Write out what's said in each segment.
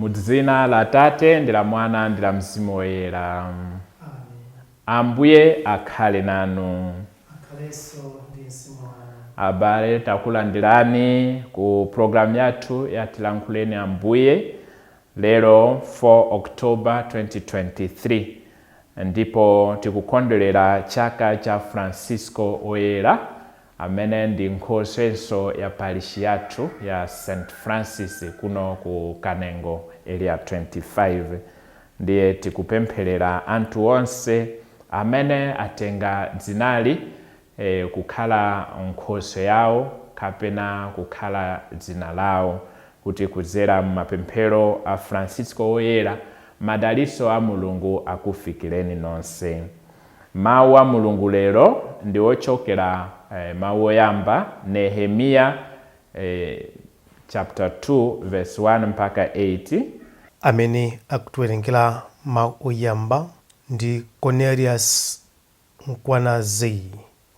Mu dzina la Tate ndi la Mwana ndi la Mzimu Woyera. Amen. Ambuye akhale nanu. Akhalenso ndi mzimu wanu. Abale, takulandirani ku programu yathu ya Tilankhuleni Ambuye lero 4 October 2023, ndipo tikukondwerera chaka cha Francisco Oyera, amene ndi nkhoswenso ya parishi yathu ya St Francis kuno ku Kanengo, Area 25. Ndiye tikupempherera anthu onse amene atenga dzinali kukhala nkhoswe yawo kapena kukhala dzina lawo, kuti kudzera mumapemphero a Francisco Oyera madalitso a Mulungu akufikireni nonse. Mawu a Mulungu lero ndi ochokera mawu oyamba, Nehemiya chapter 2 verse 1 mpaka 8. Amene akutiwerengera mawu oyamba ndi Cornelius Mkwanazi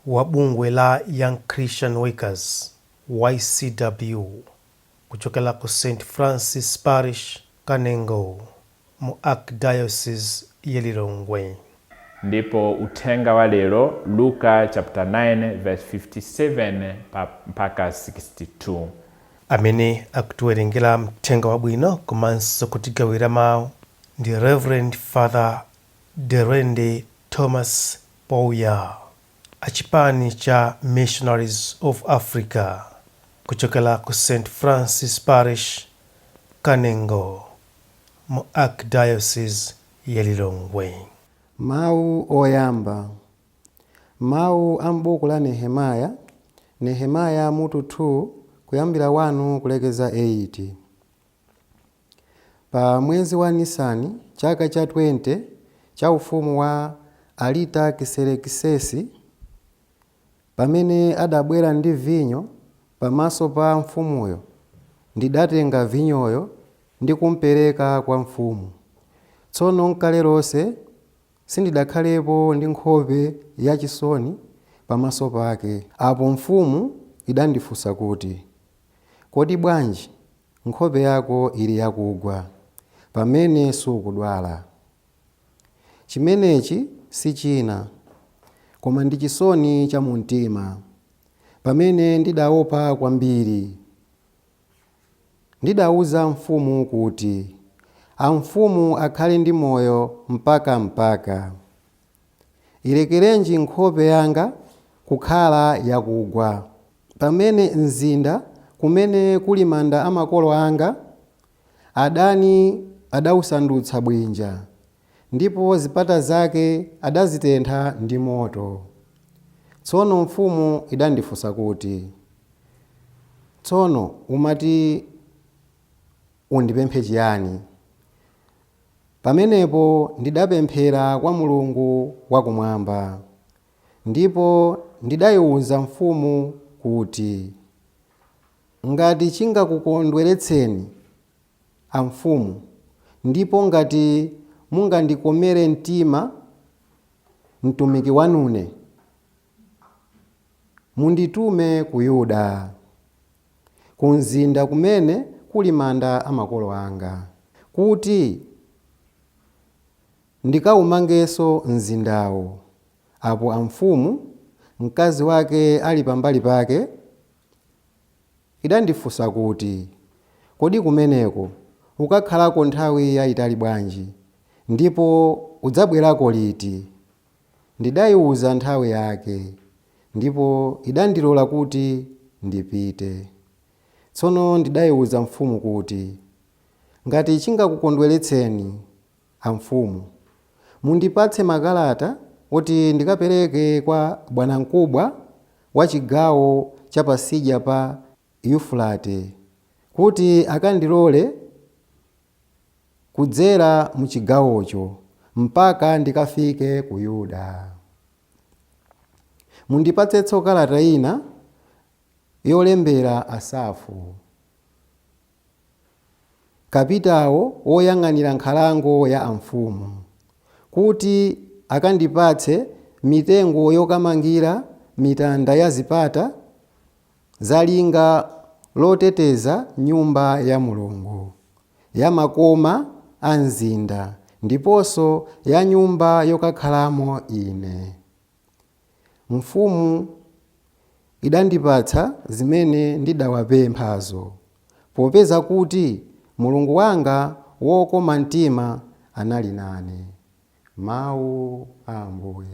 wa bungwe la Young Christian Workers, YCW, kuchokera ku St Francis Parish, Kanengo, mu Archdiocese ya Lilongwe. Ndipo uthenga wa lero, Luka chapter 9 verse 57 mpaka 62. Amene akutiwerengera mthenga wabwino komanso kutigawira mawu ndi Reverend Father Derende Thomas Pouya, achipani cha Missionaries of Africa, kuchokera ku St Francis Parish, Kanengo, mu Archdiocese ya Lilongwe. Mawu oyamba, mawu a m'buku la Nehemiya, Nehemiya mutu 2, kuyambira 1 kulekeza 8. Pa mwezi wa Nisani, chaka cha 20 cha ufumu wa Arita-Kiserekisesi, pamene adabwera ndi vinyo pamaso pa mfumuyo, ndidatenga vinyoyo ndi kumpereka kwa mfumu. Tsono nkale lonse sindidakhalepo ndi nkhope yachisoni pamaso pake. Apo mfumu idandifunsa kuti, "Kodi bwanji nkhope yako ili yakugwa, pamene sukudwala? Chimenechi si china, koma ndi chisoni cha mumtima, pamene ndidaopa kwambiri." Ndidauza mfumu kuti, "Amfumu akhale ndi moyo mpaka mpaka! Ilekerenji nkhope yanga kukhala yakugwa, pamene mzinda kumene kuli manda a makolo anga, adani adawusandutsa bwinja, ndipo zipata zake adazitentha ndi moto?" Tsono mfumu idandifunsa kuti, "Tsono umati undipemphe chiyani?" Pamenepo ndidapemphera kwa Mulungu wakumwamba, ndipo ndidayiwuza mfumu kuti, "Ngati chingakukondweretseni, amfumu, ndipo ngati mungandikomere mtima mtumiki wanune, munditume ku Yuda, ku mzinda kumene kuli manda a makolo anga, kuti ndikawumangenso mzindawo." Apo amfumu, mkazi wake ali pambali pake, idandifunsa kuti, "Kodi kumeneko ukakhalako nthawi yayitali bwanji, ndipo udzabwerako liti?" Ndidayiwuza nthawi yake, ndipo idandilola kuti ndipite. Tsono ndidayiwuza mfumu kuti, "Ngati chingakukondweretseni, amfumu, mundipatse makalata oti ndikapereke kwa bwanamkubwa wa chigawo cha pasidya pa Yufurate, kuti akandilole kudzera mu chigawocho mpaka ndikafike ku Yuda. Mundipatsenso kalata ina yolembera Asafu, kapitawo woyang'anira nkhalango ya amfumu, kuti akandipatse mitengo yokamangira mitanda ya zipata za linga loteteza nyumba ya Mulungu. ya makoma a mzinda ndiponso ya nyumba yokakhalamo ine. Mfumu idandipatsa zimene ndidawapemphazo, popeza kuti Mulungu wanga wokoma mtima anali nane. Mawu a Ambuye.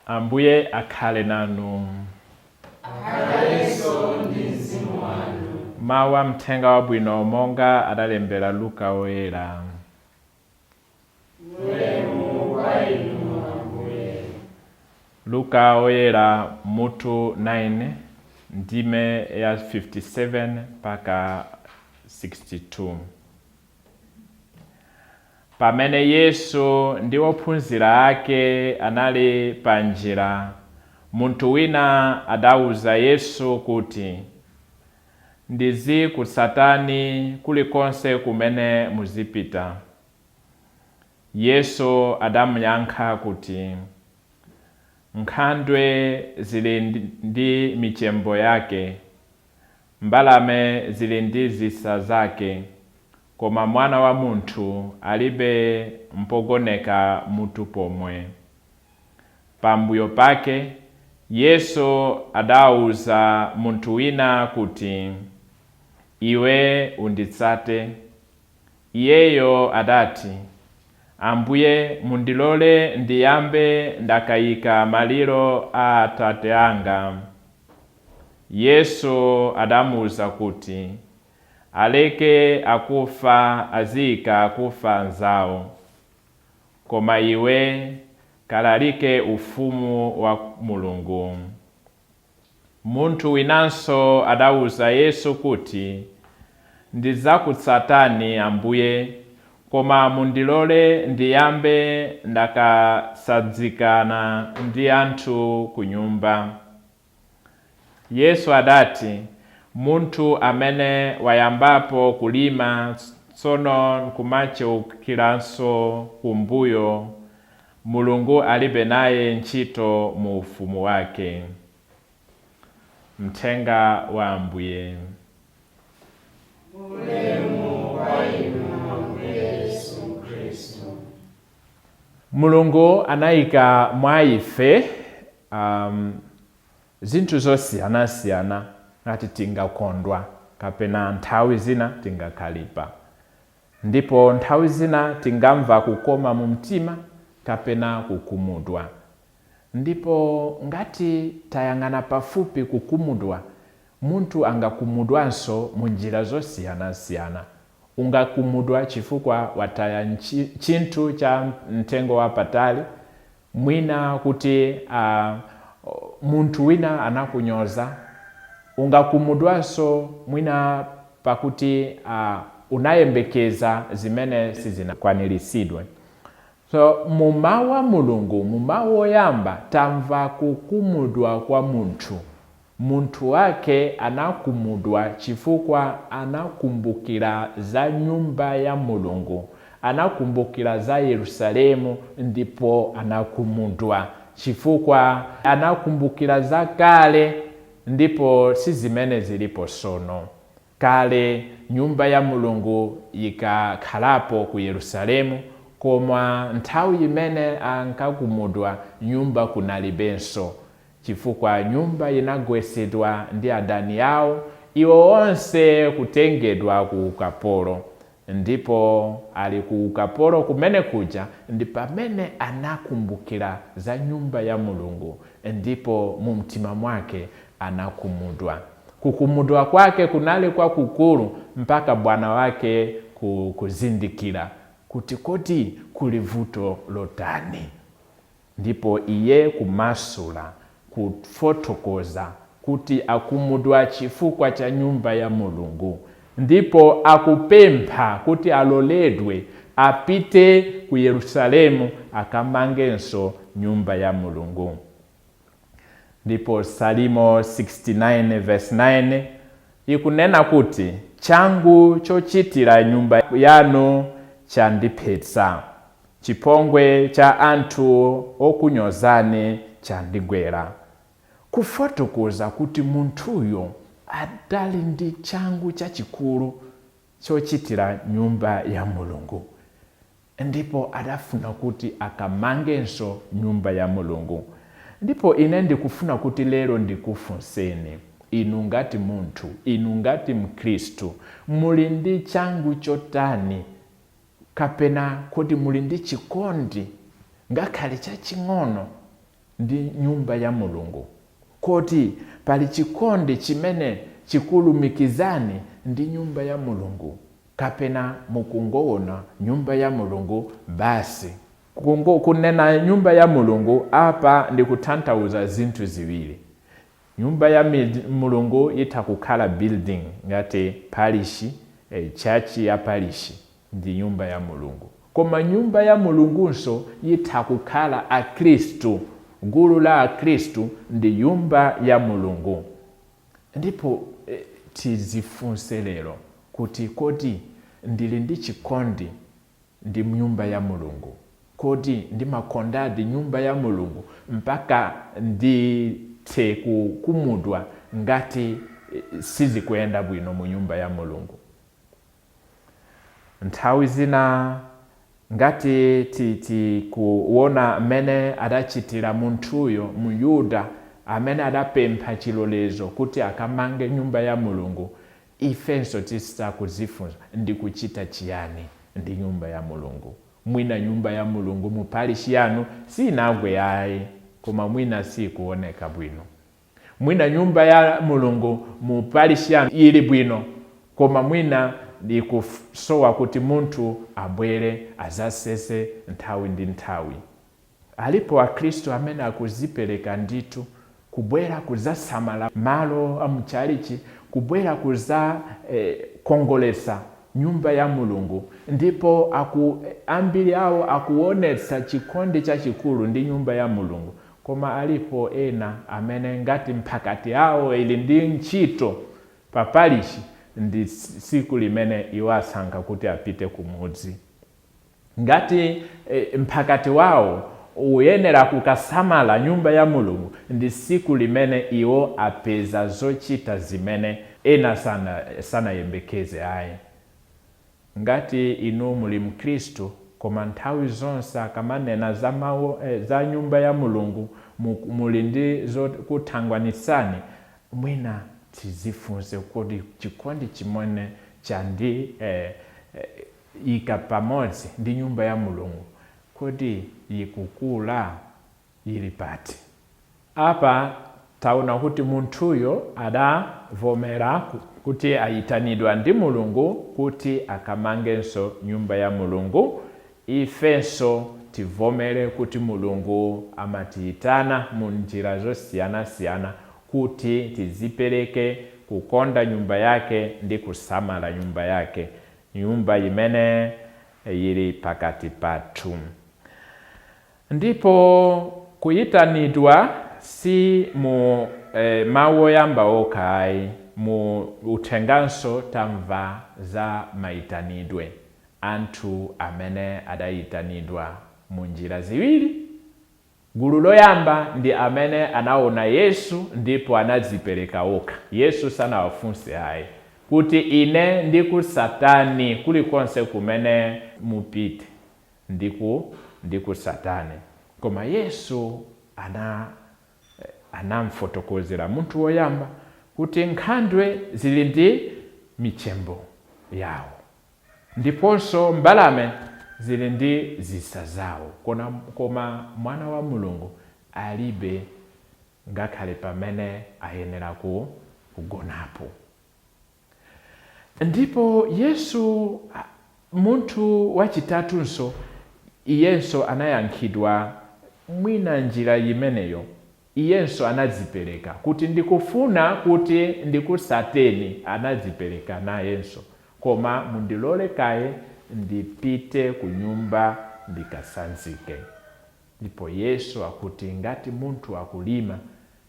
Ambuye akhale nanu. Mawu a mthenga wabwino monga adalembera Luka woyera. Luka woyera mutu 9, ndime ya 57 mpaka 62. Pamene Yesu ndi ophunzira ake anali pa njira, munthu wina adawuza Yesu kuti, "Ndizikutsatani kulikonse kumene muzipita." Yesu adamuyankha kuti, "Nkhandwe zili ndi michembo yake, mbalame zili ndi zisa zake, koma Mwana wa Munthu alibe mpogoneka mutu pomwe." Pambuyo pake Yesu adawuza munthu wina kuti, "Iwe unditsate." Iyeyo adati, "Ambuye, mundilole ndiyambe ndakayika maliro a atate anga." Yesu adamuwuza kuti, "Aleke akufa aziyika akufa anzawo, koma iwe kalalike ufumu wa Mulungu." Munthu winanso adawuza Yesu kuti, "Ndidzakutsatani Ambuye, koma mundilole ndiyambe ndakasadzikana ndi anthu ku nyumba." Yesu adati, "Munthu amene wayambapo kulima tsono nkumachewukiranso kumbuyo, Mulungu alibe naye ntchito mu ufumu wake." Mthenga wa Ambuye. Ulemu kwa inu, Ambuye Yesu Khristu. Mulungu anayika mwa ife zinthu zosiyanasiyana, ngati tingakondwa kapena nthawi zina tingakhalipa, ndipo nthawi zina tingamva kukoma mu mtima kapena kukumudwa. Ndipo ngati tayang'ana pafupi kukumudwa, munthu angakumudwanso mu njira zosiyanasiyana. Ungakumudwa chifukwa wataya chinthu cha mtengo wapatali, mwina kuti munthu wina anakunyoza. Ungakumudwanso mwina pakuti unayembekeza zimene sizinakwaniritsidwe. So mu mawu a Mulungu, mu mawu oyamba, tamva kukumudwa kwa munthu. Munthu wake anakumudwa chifukwa anakumbukira za nyumba ya Mulungu, anakumbukira za Yerusalemu, ndipo anakumudwa chifukwa anakumbukira za kale, ndipo si zimene zilipo sono. Kale nyumba ya Mulungu ikakhalapo ku Yerusalemu, koma nthawi imene ankakumudwa nyumba kunalibenso, chifukwa nyumba inagwetsedwa ndi adani awo, iwo onse kutengedwa ku ukapolo. Ndipo ali ku ukapolo kumene kuja ndi pamene anakumbukira za nyumba ya Mulungu, ndipo mu mtima mwake anakumudwa. Kukumudwa kwake kunali kwakukulu mpaka bwana wake kuzindikira kuti kodi kuli vuto lotani, ndipo iye kumasula, kufotokoza kuti akumudwa chifukwa cha nyumba ya Mulungu, ndipo akupempha kuti aloledwe apite ku Yerusalemu akamangenso nyumba ya Mulungu. Ndipo Salimo 69 verse 9 ikunena kuti, "Changu chochitira nyumba yanu chandiphetsa, chipongwe cha anthu okunyozani chandigwera." Kufotokoza kuti munthuyo Adali ndi changu chachikulu chochitira nyumba ya Mulungu, ndipo adafuna kuti akamangenso nyumba ya Mulungu. Ndipo ine ndikufuna kuti lero ndikufunseni inu ngati munthu, inu ngati Mkhristu, muli ndi changu chotani, kapena kuti muli ndi chikondi ngakhale chaching'ono ndi nyumba ya Mulungu? Kodi pali chikondi chimene chikulumikizani ndi nyumba ya Mulungu, kapena mukungoona nyumba ya Mulungu basi? Kunena nyumba ya Mulungu apa ndikutanthauza zinthu ziwiri. Nyumba ya Mulungu itha kukhala building ngati parish, church ya parish ndi nyumba ya Mulungu. Koma nyumba ya Mulungunso itha kukhala Akhristu, gulu la Akhristu ndi nyumba ya Mulungu. Ndipo tizifunse lero kuti kodi ndili ndi chikondi ndi nyumba ya Mulungu? Kodi ndimakondadi nyumba ya Mulungu mpaka ndithe kukhumudwa ngati sizikuyenda bwino mu nyumba ya Mulungu? Nthawi zina ngati tikuona mmene adachitira munthuyo Muyuda amene adapempha chilolezo kuti akamange nyumba ya Mulungu, ifenso tisakuzifunsa, ndikuchita chiyani ndi nyumba ya Mulungu? Mwina nyumba ya Mulungu mu parish yanu sinagwe ayi, koma mwina sikuoneka bwino. Mwina nyumba ya Mulungu mu parish yanu ili bwino, koma mwina ndikusowa kuti munthu abwere azasese nthawi ndi nthawi. Alipo Akhristu amene akuzipereka ndithu kubwera kuzasamala malo a mchalichi, kubwera kuza kongolesa nyumba ya Mulungu, ndipo ambiri awo akuonetsa chikondi chachikulu ndi nyumba ya Mulungu. Koma alipo ena amene ngati mphakati awo ili ndi ntchito pa parish, ndi tsiku limene iwo asankha kuti apite kumudzi. Ngati mphakati wawo uyenera kukasamala nyumba ya Mulungu, ndi tsiku limene iwo apeza zochita zimene ena sanayembekeze ayi. Ngati inu muli Mkhristu, koma nthawi zonse akamanena za mawu, za nyumba ya Mulungu muli ndi zokuthangwanisani, mwina tizifunse kuti chikondi chimene chandi ika pamodzi ndi nyumba ya Mulungu, kodi ikukula ili pati? Apa taona kuti munthuyo adavomera kuti ayitanidwa ndi Mulungu kuti akamangenso nyumba ya Mulungu. Ifenso tivomere kuti Mulungu amatiyitana mu njira zosiyanasiyana kuti tizipereke kukonda nyumba yake ndi kusamala nyumba yake, nyumba imene ili pakati pathu. Ndipo kuyitanidwa si mu mawu oyamba okha ayi. Mu uthenganso tamva za mayitanidwe, anthu amene adayitanidwa mu njira ziwiri. Gulu loyamba ndi amene anaona Yesu ndipo anadzipereka okha. Yesu sanawafunse ayi kuti ine ndikusatani kulikonse kumene mupite, ndikusatani. Koma Yesu anamfotokozera munthu woyamba kuti nkhandwe zili ndi michembo yawo, ndiponso mbalame zili ndi zisa zawo, koma mwana wa Mulungu alibe ngakhale pamene ayenera kugonapo. Ndipo Yesu, munthu wachitatunso, iyenso anayankhidwa mwina njira imeneyo. Iyenso anadzipereka kuti ndikufuna kuti ndikusateni, anadzipereka nayenso, koma mundilole kaye ndipite ku nyumba ndikasanzike. Ndipo Yesu akuti ngati munthu akulima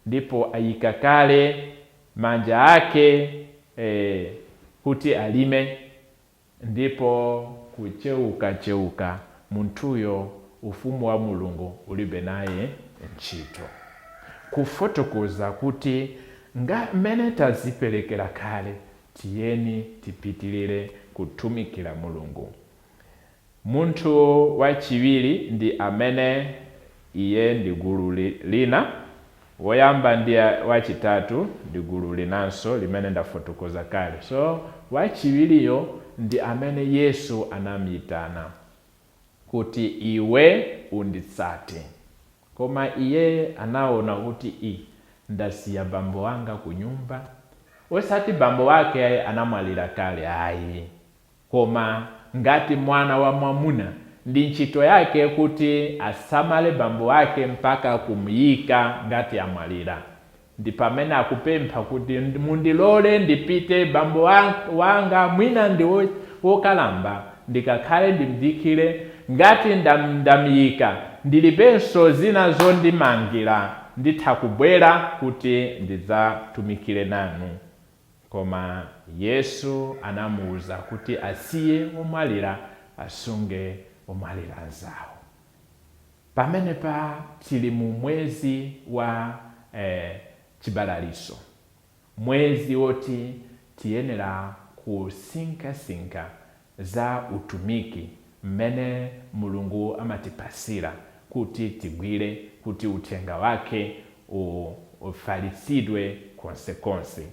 ndipo ayika kale manja ake kuti alime, ndipo kucheuka-cheuka, munthuyo ufumu wa Mulungu ulibe naye ntchito. Kufotokoza kuti Nga mmene taziperekera kale, tiyeni tipitirire kutumikira Mulungu. Munthu wachiwiri ndi amene iye ndi gulu lina. Woyamba ndi wachitatu ndi gulu linanso limene ndafotokoza kale. So wachiwiriyo ndi amene Yesu anamuyitana kuti, "Iwe unditsate." Koma iye anaona kuti, "I, ndasiya bambo wanga ku nyumba." Osati bambo wake anamwalira kale, ayi, koma ngati mwana wa mwamuna ndi ntchito yake kuti asamale bambo wake mpaka kumuyika ngati amwalira. Ndi pamene akupempha kuti, "Mundilole ndipite, bambo wanga mwina ndi wokalamba, ndikakhale ndimdikire. Ngati ndamuyika, ndilibenso zina zondimangira, nditha kubwera kuti ndidzatumikire nanu." Koma Yesu anamuwuza kuti asiye omwalira asunge omwalira anzawo. Pamenepa tili mu mwezi wa chibalaliso, mwezi woti tiyenera kusinkhasinkha za utumiki mmene Mulungu amatipasira kuti tigwire, kuti uthenga wake ufalitsidwe konsekonse.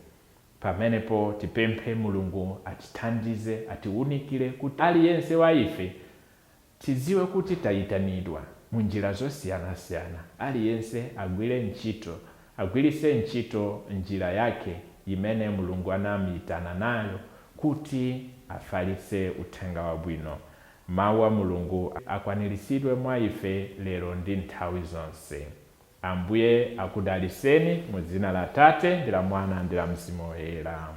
Pamenepo tipemphe Mulungu atithandize, atiwunikire kuti aliyense wa ife tidziwe kuti tayitanidwa mu njira zosiyanasiyana. Aliyense agwire ntchito, agwiritse ntchito njira yake imene Mulungu anamuyitana nayo kuti afalitse uthenga wabwino. Mawu a Mulungu akwaniritsidwe mwa ife lero ndi nthawi zonse. Ambuye akudaliseni mu dzina la Tate ndi la Mwana ndi la Mzimu Woyera.